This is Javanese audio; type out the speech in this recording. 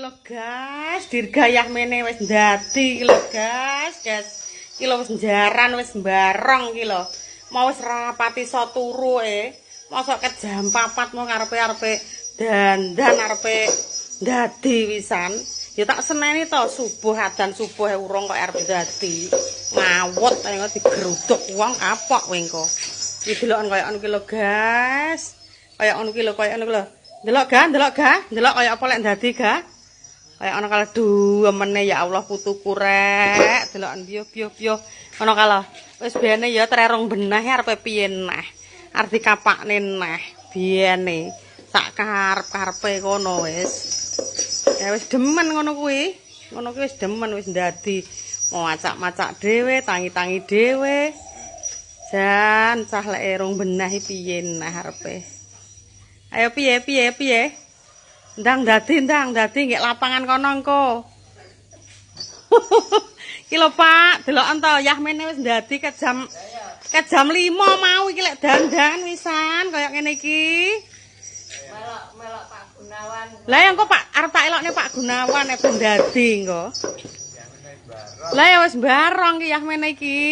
Iki lho, guys, dirgayah mene wis ndadi iki lho, guys, guys. Iki lho wis njaran, wis barong iki lho. Mau wis rapati iso turu e. Mosok ke jam 4 mau karepe-arepe dandan, arepe dadi wisan. Ya tak seneni to, subuh, adan subuh e urung kok arep dadi. Ngawut ae digeruduk wong kapok kowe engko. Iki deloken kaya ngono ki lho, guys. Kaya ngono ki lho, kaya ngono ki lho. Delok ga, delok ga, delok kaya apa lek dadi ga. Kaya ana kala duemene, ya Allah, putuku rek. Deloken biyo biyo biyo. Ana kala wis bene ya trerong benah, arepe piye neh. Arep dikapakne neh biyene. Sak karep-karepe kono wis. Ya wis demen ngono kuwi. Ngono kuwi wis demen, wis ndadi. Mau macak-macak dhewe, tangi-tangi dhewe. Jan cah lek rong benah piye neh arepe. Ayo piye piye piye? Ndang dadi, ndang dadi nggih lapangan kono engko. Iki lho, Pak, deloken to, Yahmene wis ndadi ket jam 5 mau iki lek dandan wisan kaya ngene iki. Melok melok Pak Gunawan. Lah ya engko Pak arep tak elokne Pak Gunawan nek ben dadi engko. Lah ya wis barong ki Yahmene iki.